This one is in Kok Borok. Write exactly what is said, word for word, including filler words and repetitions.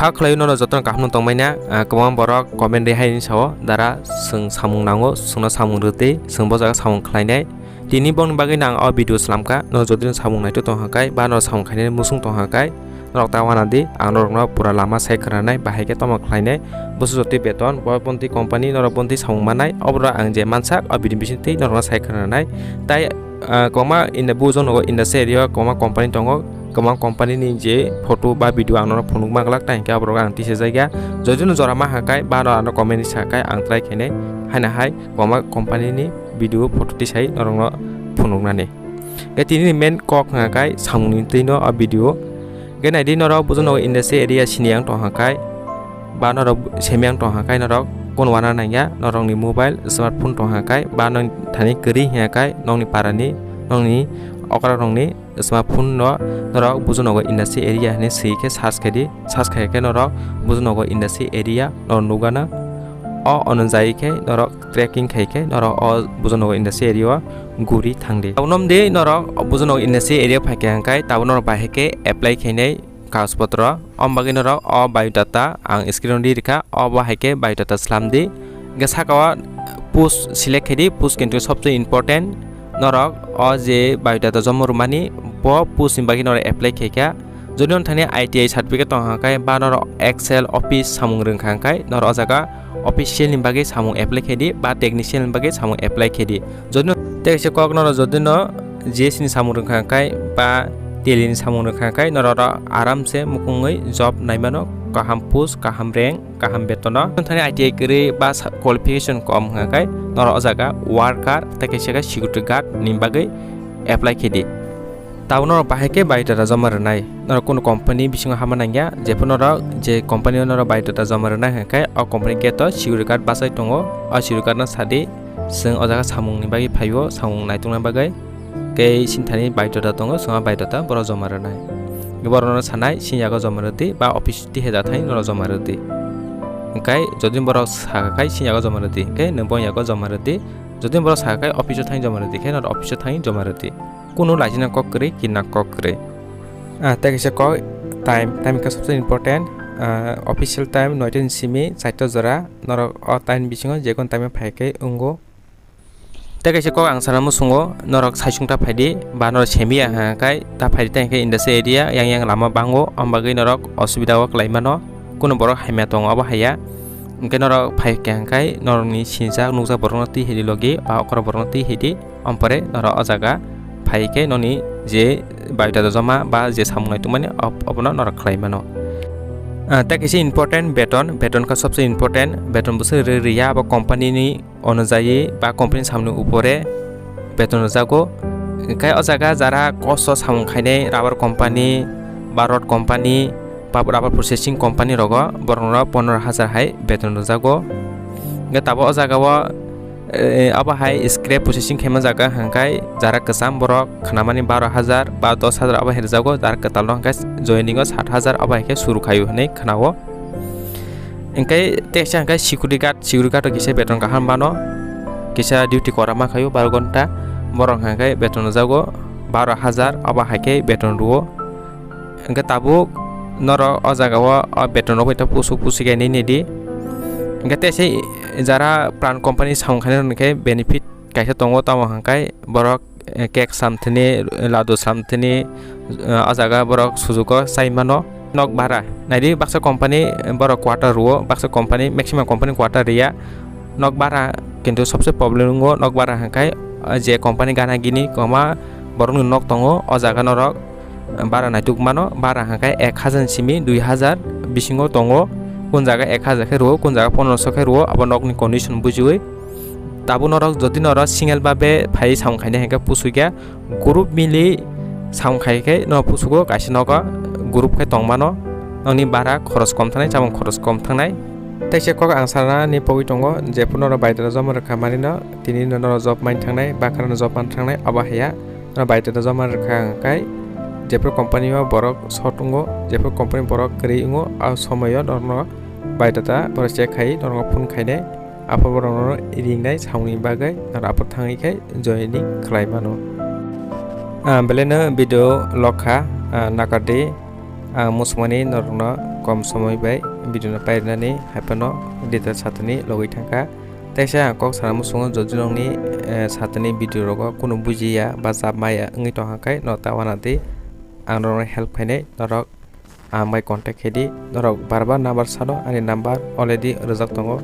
Kha khlaiwi norok jotono kaham tongmani, ah, kwbangma borok comment ri hai sao, dara chwng samung nango, chwngno samung rwtwi, chwng bo jaga samung khlainai. Tini bongni bagwi nang o video slamkha, norok jodi no samung naitok tongkha kai, ba norok samung khainani muchung tongkha kai, norok ta wana di, ang norokno pura lama sai khwnanai, bahai khe tamo khlainai, bwswk jotwi beton, bo bontwi company, norok bontwi samung mannai, oborok ang je mansak, o video bisingtwi norokno sai khwnanai. Tai, ah, kwbangma in the bujo nogo industry area o kwbangma company tongo, kwbangma company ni je photo ba video ang norok phunuk manglak, tai hwnkhe aborok ang tisa jaiga. Jodi no jora mankha kai, ba no ano comment ni sakai, ang try khainai, haino hai kwbangma company ni video photo tisai norokno phunuknani. Khe tini ni main kok hwnka kai samung ni twi no o video. Khe naidi norok bujo nogo industry area sini ang tongkha kai, ba norok semi ang tongkha kai norok kun wana nangya norok ni mobile smartphone tongkha kai ba nang thani kwrwi hwnka kai nokni para ni nokni okra rok ni smartphone no norok bujo nogo industry area hinwi swi khe search khaidi, search khai khe norok bujo nogo industry area norok nukgana. O onujai khe norok tracking khai khe norok o bujo nogo industry area o guri thangdi. Tabuk nomdi norok bujo nogo industry area phai khe hwnkai tabuk norok bahai khe apply khainai kagoj potro. Om bagwi norok o biodata ang screen o ri rikha, o bahai khe biodata slamdi. Hwnkhe saka o post select khaidi, post kintu sobse important. Norok o je biodata jomo rwmani bo post ni bagwi norok apply khaikha. Jodi no thani I T I certificate tongkha kai ba norok Excel office samung rwngkha kai norok o jaga official ni bagwi samung apply khaidi ba technician ni bagwi samung apply khaidi. Jodi no tei kaisa kok norok jodi no G S T ni samung rwngkha kai ba teli ni samung rwngkha kai norok oro aram se mukungwi job naimano, kaham post, kaham rank, kaham betono. Jodi no thani I T I kwrwi ba sa-, qualification kom wngkha kai norok o jaga worker tei kaisa khe security guard ni bagwi apply khaidi. Tabuk norok bahai khe biodata joma rwnai. Norok kunu company bisingo hama nangya, jephru norok je company o norok biodata joma rwnai hwnkhe o company gate o security guard bachai tongo. O security guard no sadi, chwng o jaga samung ni bagwi phaio, samung naitukna bagwi. Tei sini thani biodata tongo, chwng o biodata borok joma rwnai. Borok no sanai, sini yago joma rwdi ba office tiheda thani norok joma rwdi. Hwnkhe jodi borok sakha khai sini yago joma rwdi, hwnkhe nwng boni yago joma rwdi. Jodi borok sakha khai office o thani joma rwdi, hwnkhe norok office o thani joma rwdi. Kunu laisina kok kwrwi, kinna kok kwrwi. Ah, tei kaisa kok time, time khe sobse important. Ah, official time noita ni simi charta jora, norok o time bisingo jekon time phai khe wngo. Tei kaisa kok ang sana muchungo, norok saisung ta phaidi, ba norok semiya hwnka khai ta phaidi, tei hwnkhe industry area yang yang lama bango, om bagwi norok osubida o kwlai mano, kunu borok hamya tongo abo haiya. Hwnkhe norok phai khe hwnkai norokni sinijak nukjak borokno twi hidi logi ba okra borokno twi hidi. Ompore norok o jaga phai khe noni je biodata joma ba je samung naitukmani ob-, obono norok khlai mano. Ah, tei kaisa important beton, beton kha sobse important, beton bwswk rw-, rwya abo company ni onujai ba company samni upore beton rwjago. Hwnkhe o jaga jara kosto samung khainai rubber company ba rod company ba rubber processing company rogo borokno pondro hajar hai beton rwjago. Hwnkhe tabuk o jaga o, eh, abo hai scrap processing khaima jaga hwnkhai jara kwcham borok khnamani baro hajar ba dos hajar abo hai rwjago, jara kwtalno hwnkhe joining o sat hajar abo hai khe suru khaio hinwi khnao. Hwnkhe teisa hwnkhe security guard, security guard o kisa beton kaham mano, kisa duty kora ma khaio baro gonta, borok hwnkhe beton rwjago baro hajar abo hai khe beton rwo. Hwnkhe tabuk norok o jaga o, o beton rok bai ta pusu pusu khe nini di. Hwnkhe teisa jara pran company samung khainai rok ni khe benefit kaisa tongo, tamo hwnkhe borok, eh, cake samthini, ladu samthini, eh, o jaga borok sujugo chai mano. Nok bara naidi, baksa company, eh, borok quarter rwo, baksa company, maximum company quarter riya. Nok bara kintu sobse problem wngo, nok bara hwnkhe, eh, je company gana gini kwma borokni nok tongo, o jaga norok bara naituk mano, bara hwnkhe ek hajar ni simi dui hajar bisingo tongo, kun jaga ek hajar khe rwo, kun jaga pondroso khe rwo, abo nokni condition bujiwi. Tabuk norok jodi norok single babe phai samung khainai hwnkhe pusu khe group mili samung khai khe no pusugo kaisa nogo group khe tong mano, nokni bara khoros kom thangnai, chamung khoros kom thangnai. Teisa kok ang sana ni pogwi tongo, jephru norok bai dara joma rwkha manino, tini no norok job main thangnai, bakhra no job man thangnai, abo haya. Oro bai tata joma rwkha hwnkhe jephru company o borok short wngo, jephru company borok kwrwi wngo, a somoi o norokno bai tata borok check khai norokno phone khainai, aphuru borok norokno ringnai samungni bagwi norok aphuru thangwi khe joining khlai mano. Ah, belai no video lok kha, ah, nakardi, ang muchungmani norokno kom somoi bai video no pairwnani haiphano detail satani logwi thangkha. Teisa ang kok sana muchungo jodi nokni, eh, satani video rogo kunu bujiya ba jab maya wngwi tongkha khai no ta wanadi ang norokno help khainai norok ang bai contact khaidi. Norok bar bar number sano, ani number already rwjak tongo,